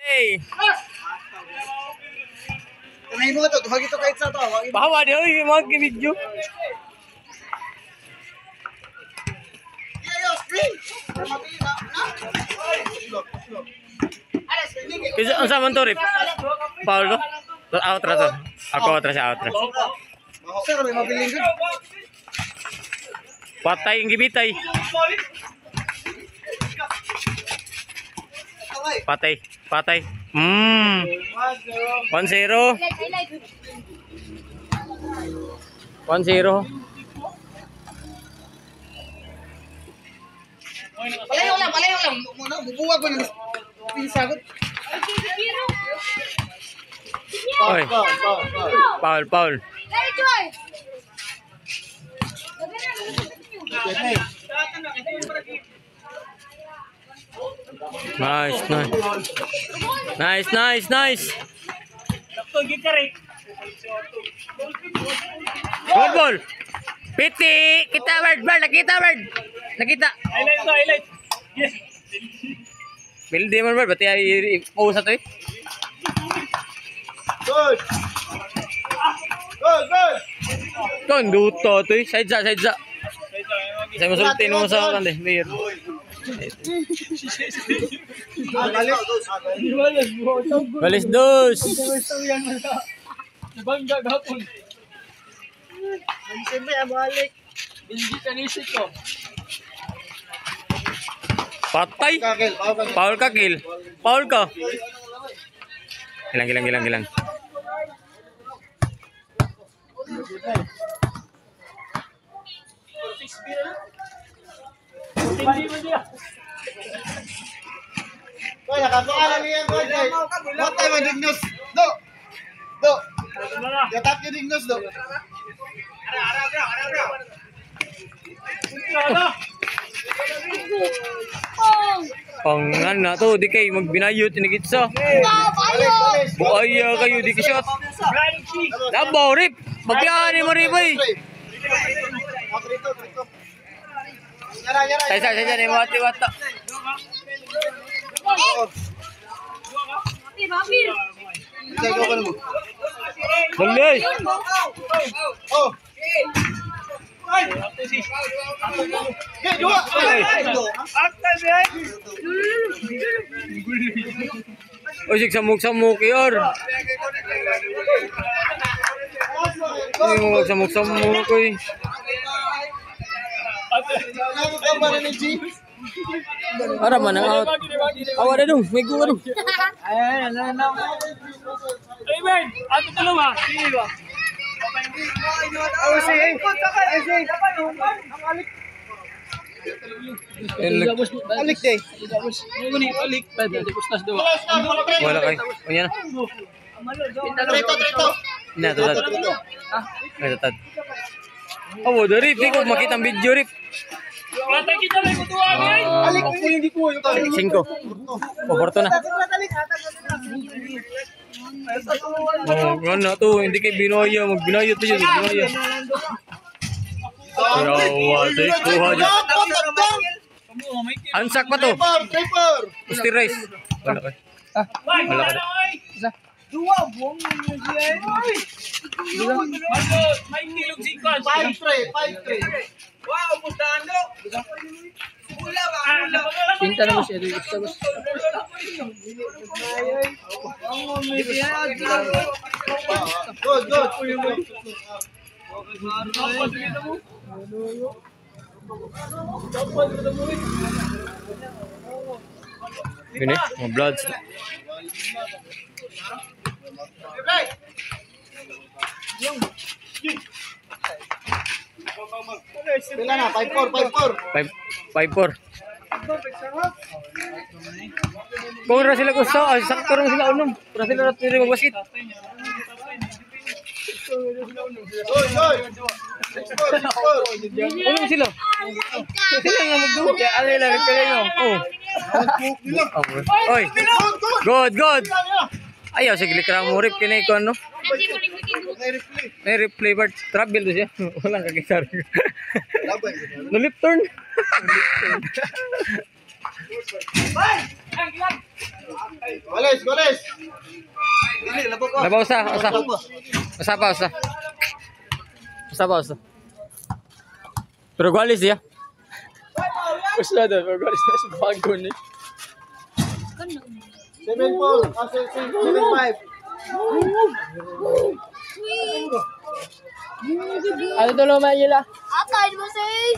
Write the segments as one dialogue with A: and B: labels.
A: Hey!
B: Kanay mo to, duha gito kahit sa to.
A: Bawa di oy, mga video. Isa unsa man to, Rip? Paul to? Out ra to. Ako out ra siya, out ra.
B: Sir, may mabiling gud.
A: Patay ang gibitay. Patay, patay. 1-0. 1-0.
B: Palayo lang, palayo lang. Muna, bubuwag mo na. Pinsagot.
A: Oy. Paul, Paul. Nice, nice. Nice, nice, nice. Good ball. Piti, kita bird, bird, nakita bird. Nakita.
C: Highlight to, highlight. Yes.
A: Pildi man bird, bati ay i-post to eh.
B: Good. Good, good.
A: Kon duto to eh. Side sa, side sa. Sa musulti mo sa kan eh, mayor. Balis dos.
C: Nabangga gapon.
B: Siyempre, balik.
C: Hindi kanisip ko.
A: Patay.
B: Kakil,
A: Paul ka, kill. Paul ka. Gilang, gilang, gilang, gilang.
C: Hindi mo siya.
B: Koy, nakapaalam niya, koy. What time ang dignos? Do. Do. Yatap yung dignos, do.
A: Pangan na to, di kay magbinayot tinigitsa. Buaya kayo di ka shot. Labaw rip. Magbiyahan mo rip ay.
B: Trito, trito. Yara, yara.
A: Say say say ni wati wata.
B: Say, go mo.
A: Dali.
B: Oh. Okay, dua.
A: Oy sig samuk samuk yor. Oy mo samuk samuk oy. Ara man ang out. Awa na dong, may guwa dong.
C: Ay, Ben! Ato dalawa. Sige ba?
B: Alik day.
C: Alik.
A: Wala kay. O yan na.
B: Trito, trito.
A: Na tutad. Ay tutad. Oh, dari di ko makita ang video rip.
C: Patay kita lang ito ay.
B: Alik hindi ko yung
A: Cinco. O, Porto na. Oh, ano to, hindi kay Binoya, magbinoyo to yun, magbinoya. Yawa, to, kuha dyan. Ansak pa to.
B: Tripper,
A: Pusti rice. Wala kay. Wala ka.
C: May kilog si Kwan.
B: 5-3, 5-3.
C: Pinta na mo siya.
B: Good, good.
A: Yun eh, mga bloods.
B: Pila na, 5-4, 5-4.
A: 5 5-4. Kung ra sila gusto, ay sakto ra sila unom. Ra sila ra pwede magbasket.
B: Oy, oy. 6-4, 6-4.
A: Unom sila. Sila nga magduwa.
C: Alay lang, kaya nyo.
A: Oh. Oy. Good, good. Ayaw sige likra mo rip kini ko ano. May replay but travel to siya. Walang kakisar.
B: Labay.
A: No lip turn.
B: Goles, goles.
A: Labaw usa, usa. Usa pa, usa. Usa pa, usa. Pero goles ya.
C: Usa daw, pero goles na sa bago ni.
B: 7-4. Ah, 7-5.
C: Ano to lo Mayla?
D: Akal mo say.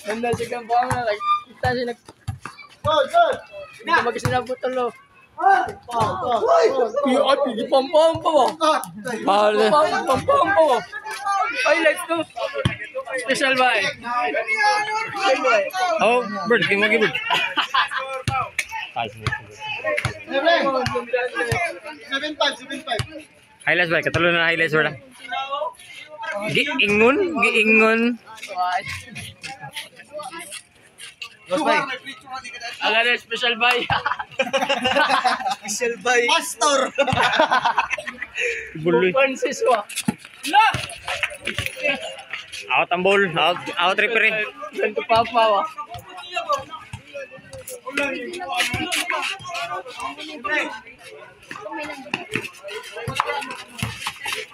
C: Nanda siya kang buang na kita siya nag
B: Goal, goal.
C: hindi magsinabot to lo.
B: Foul, foul, foul.
C: Kuya ay pigi pam pam pa ba?
B: Ah,
A: Foul.
C: Pam pam pam pa ba? Ay let's go. Special ba?
A: Oh, bird, di mo bird.
B: Seven. 7-5, 7-5.
A: Highlights ba? Katulo na highlights ba? Giingon, giingon.
C: Ala na special bay.
B: Pastor.
A: Buloy.
C: Francis wa. La.
A: Out ang ball, out, out referee.
C: Santo Papa wa.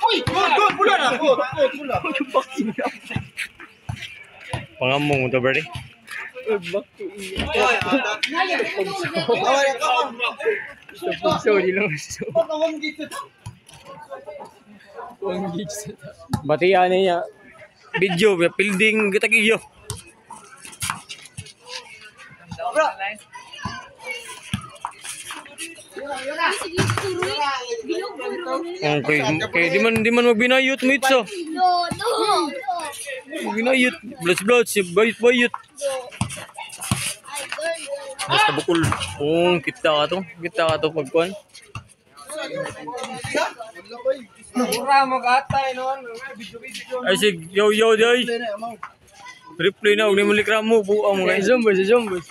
B: Uy, goal, goal, pula na. Goal, goal, pula.
A: Pangamong to bird.
C: Back to iya.
B: Away ka.
C: Sorry lang so.
B: Pagkawang dito.
C: Kung gigs.
A: Batian niya. Video, building kita iyo. Okay, okay, di man magbinayot mo itso.
D: No, no, no.
A: Magbinayot, bloods bloods, bayot bayot.
D: Ay, girl.
A: Basta bukol. Oh, kita ka to. Kita ka to pagkuan. Ay sig yo yo day. Replay na og nimo likramo buang mo guys.
C: Zoom boys, zoom boys.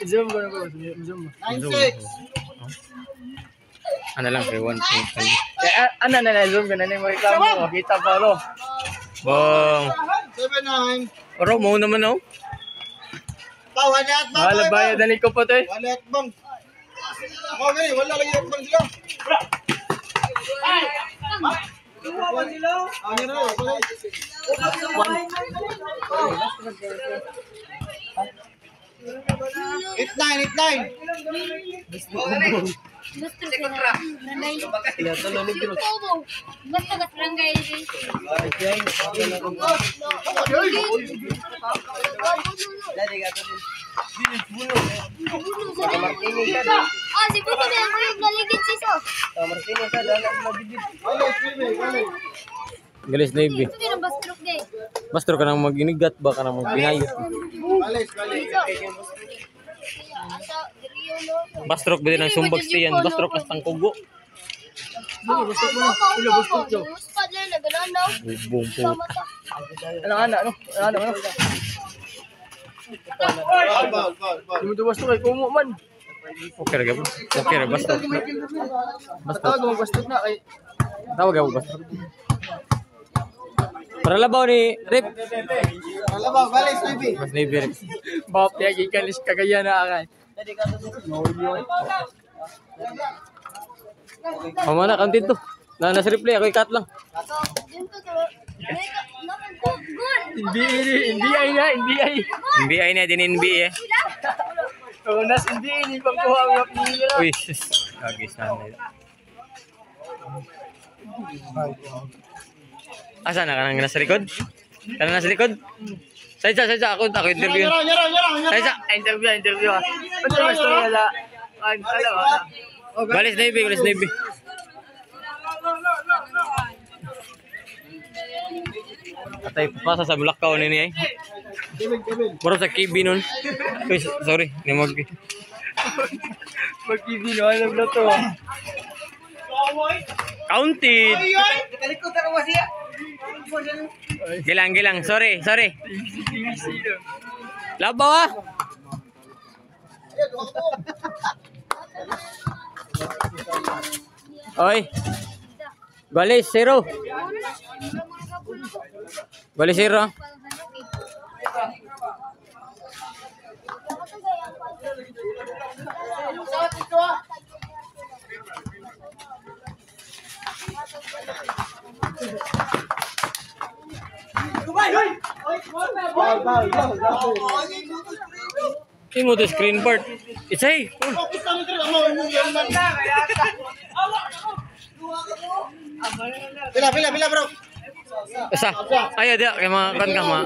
C: Zoom ko na ko, zoom.
B: 9-6.
A: Ano lang kay 1 2
C: Eh, ano na na zoom ka na ni mo reklamo, kita pa lo.
A: Bang.
B: 7-9.
A: Oro mo naman oh.
B: Pa, wala at bang.
C: Wala bayad dali ko pa to. eh.
B: Wala at bang. Okay, wala lagi at bang sila. Ah, yun na, wala. 8-9, 8-9.
D: Gusto ko na. Basta ka barangay. Ah, si Buno na yung naligid si So.
B: Wala, swimming, wala.
A: Galis na ibi.
D: Ito din ang bastrok day.
A: Basta ka nang maginigat ba ka nang magbinayot.
B: Wala, wala.
D: Asa, Rio no.
A: Bastrok ba din ang sumbag siyan? Bastrok kas tangkugo.
D: Ulo, bastrok do. Spad lang na ganan no.
A: Bubong po.
D: Mata.
C: Ano ano ano? Ano ano?
B: Foul, foul, foul, foul.
C: Di mo tuwas to kay kumo man.
A: Okay ra gabo. Okay ra bastrok.
C: Tawag mo bastot na kay
A: Tawag gabo bastrok. Para labaw ni Rip.
B: Wala ba, wala, swimming.
A: Mas na ibi Rip.
C: Bap ya gikalis kagaya na akay.
A: Mama na kantin to. Na nasa replay ako ikat lang.
D: Dito to. Naman ko. Good.
C: Hindi hindi ay na, hindi ay.
A: NBA na din NBA eh.
C: Oh, nas hindi ni pagkuha ang rap nila.
A: Uy, sis. Lagi sana. Asa na ka nang nasa likod? Ka nang nasa likod? Sa isa, sa isa. Ako, ako interview.
B: Nyara, nyara, nyara,
A: Sa
B: nyara.
A: isa.
C: Interview, interview. ah. Ano ba story nila? Ay, alam ah.
A: Galis na ibi, galis na ibi. Atay, pasa sa Bulacau ni niya eh.
B: Kevin, Kevin.
A: Mura sa KB nun. Uy, sorry. Ni mag
C: Magkibino alam na to. ah.
A: Counted! Gilang, gilang. Sorry, sorry. Labaw ah! Oy. Galis, zero. Galis, zero. Imo to screen part. Isay.
B: Pila pila pila bro.
A: Isa. Ay dia kay mga kan ka mga.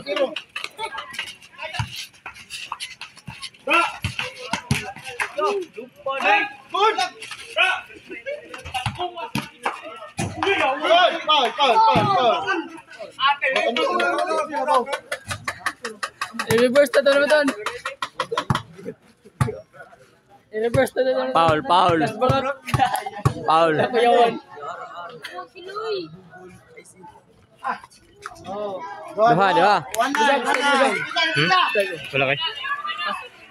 B: Good. Good. Foul, foul, foul, foul.
C: I-reverse na to naman doon. I-reverse na to naman.
A: Foul, foul. Foul.
C: Kuyawan.
A: Duha, duha.
B: 1-9, 1-9.
A: Wala kay.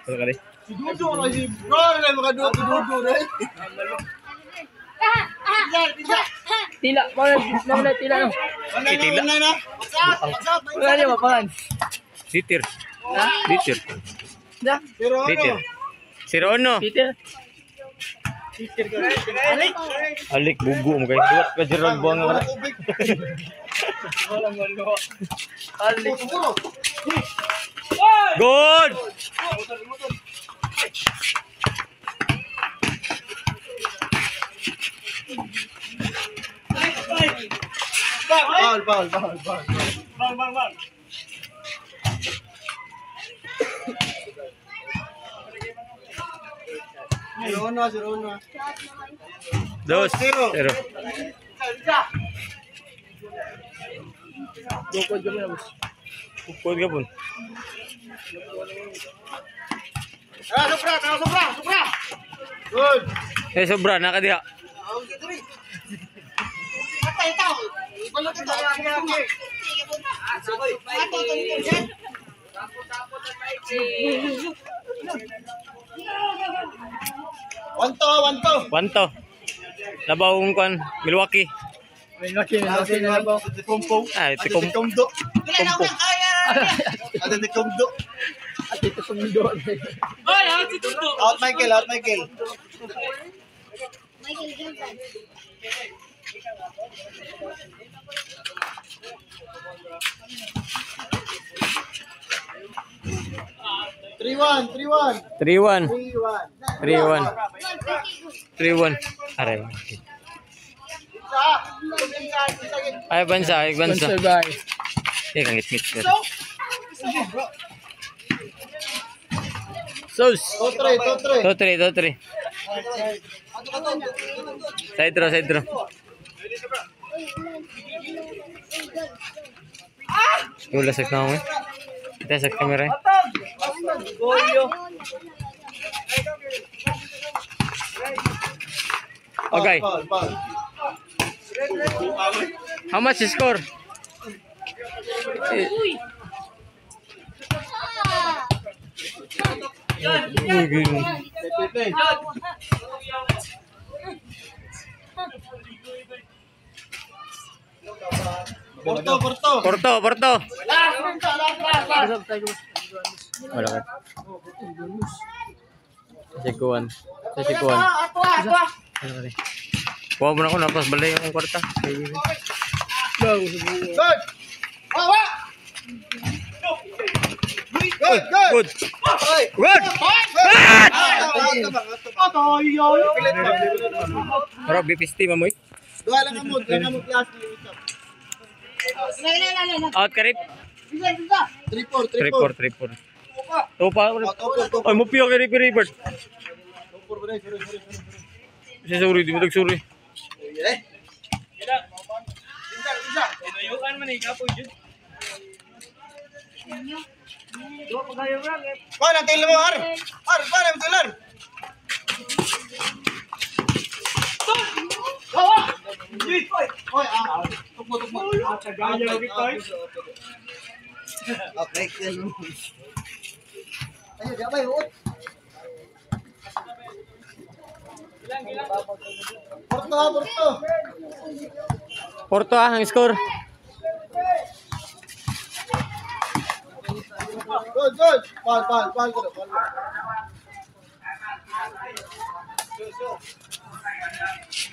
A: Wala kay.
B: Si Dudu si bro na makaduha si Dudu rin.
C: Tila. Mawala tila no.
B: 1-9 na.
C: Wala niya mapangan.
A: Dieter. Dieter.
C: Da.
B: Pero
A: Dieter.
B: ano?
A: 0-1.
C: Peter.
A: Alik bugo mo kay. Duwat ka Gerald buang wala.
C: Walang walo. Alik.
A: Good.
B: Foul, foul, foul, foul. Zero na, zero na.
A: Dos.
B: Zero.
A: Zero.
C: Bukod ka mo.
A: Bukod ka pun.
B: Ah, sobra, ah, sobra, sobra. Good.
A: Eh sobra na ka diha.
B: 1-2, 1-2.
A: 1-2. Labaw kung kwan Milwaukee.
C: Milwaukee, Milwaukee na labaw.
B: Kumpo.
A: Ah, ito kum
B: Kumdo.
A: kumpo.
B: Ate ni Kumdo.
C: At ito sumundo.
B: Out Michael, out Michael.
D: Michael Jordan.
B: 3-1, 3-1.
A: 3-1.
B: 3-1.
A: 3-1. 3-1. Aray. Ay bansa, ay bansa.
C: Survive.
A: Eh kangit-ngit. Sus.
B: 2-3, 2-3.
A: 2-3, 2-3. Side draw, side draw. Wala sa kamera. Ito sa kamera. Okay.
B: Foul, foul.
A: How much is score?
D: Uy!
A: Uy, ganun.
B: Play, play, play. Porto, Porto.
A: Porto, Porto. Wala ka. Sikuan. Sikuan. Kuha mo na ako, napas balay yung kwarta.
B: Good. Wawa. Good, good.
A: Good.
B: Oy.
A: Good!
B: Good.
A: Bro, BPST, mamoy.
B: Dua lang mo, dua lang mo class.
A: Out ka, Rip.
B: 3-4,
A: 3-4,
B: 3-4.
A: 3-4. Tupa. Ay, mupiyo kay Rip Ripert. Si sorry, di mo tag-sorry.
B: Kuha ng tilo mo, Ar. Ar, kuha ng tilo, Ar. Oy, ah. Tukmo, tukmo. Okay. Ayo, di abay, uot. Porto, Porto.
A: Porto ah, ang score.
B: Good, good. Foul, foul, foul. Foul.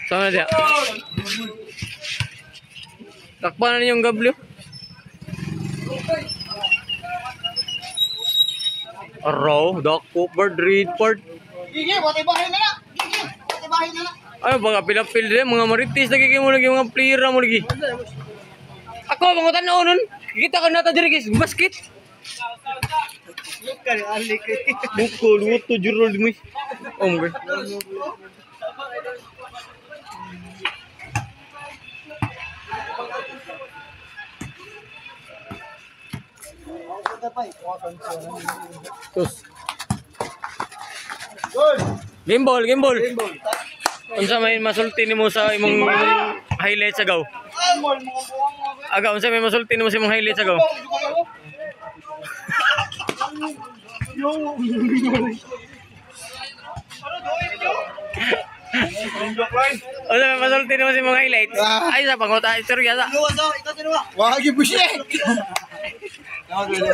A: Sama na siya. Takpan na ninyong gablyo. Araw, dako, bird, read, part.
B: Gigi, watay bahay na na. Gigi, watay bahay na na.
A: Ano ba, pila-pil din, mga maritis, nagiging mo lagi, mga player mo lagi. Ako, mga tanaw nun, kita ka nata diri guys, basket. Buko, luto, Gerald mo. Oh my God. Tos.
B: Goal.
A: Game ball, game ball. Unsa may masulti nimo sa imong highlights agaw? Agaw, unsa may masulti nimo sa imong highlights agaw? Unsa may masulti nimo sa imong highlights? Ay sa panguta, istorya sa.
B: Wag yung bushek.